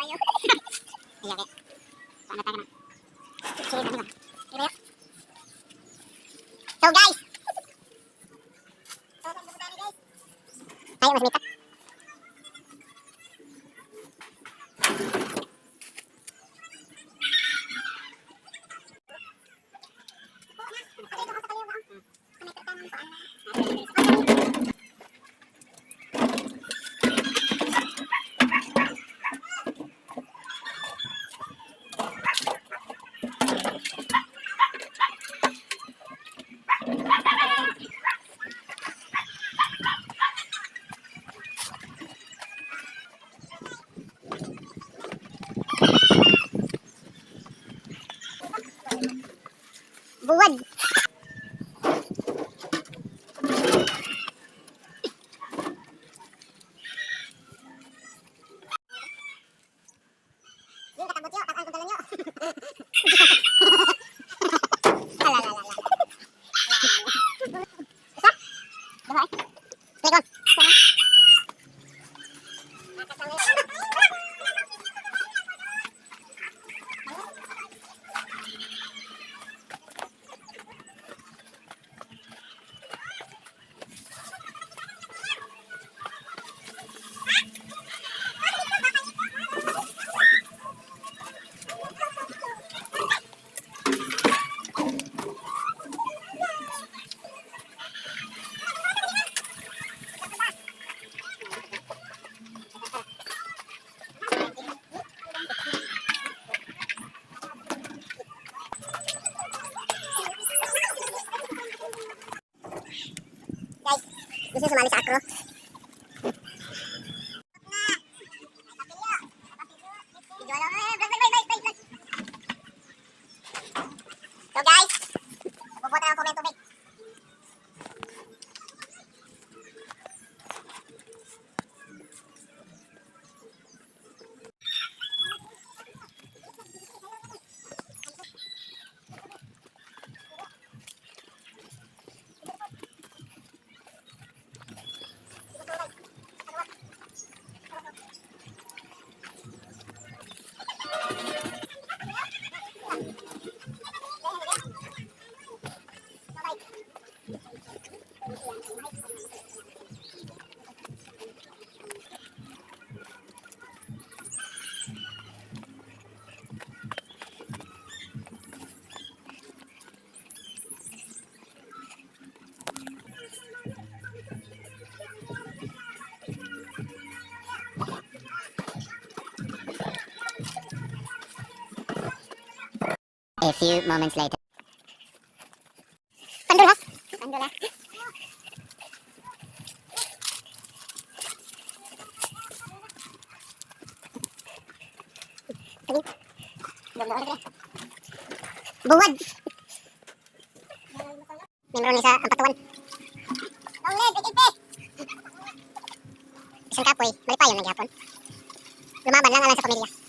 Iya, kaya. Paano tayo na? Sige, ano ba? Sige, so guys! Tayo, mas mita. Buwad! Yung katabot yo, tataan ko dala nyo. Ala, ala, ala. Isa? Duha eh. Click on. Isa na. Guys, gusto nyo sumali sa acro? So guys, pupunta na ako may tubig. A few moments later. Pandula! Pandula. Buwad! Membro ni sa Ampatuan. Long live AKP! Isang kapoy, malipayon lang gyapon. Lumaban lang alang sa pamilya.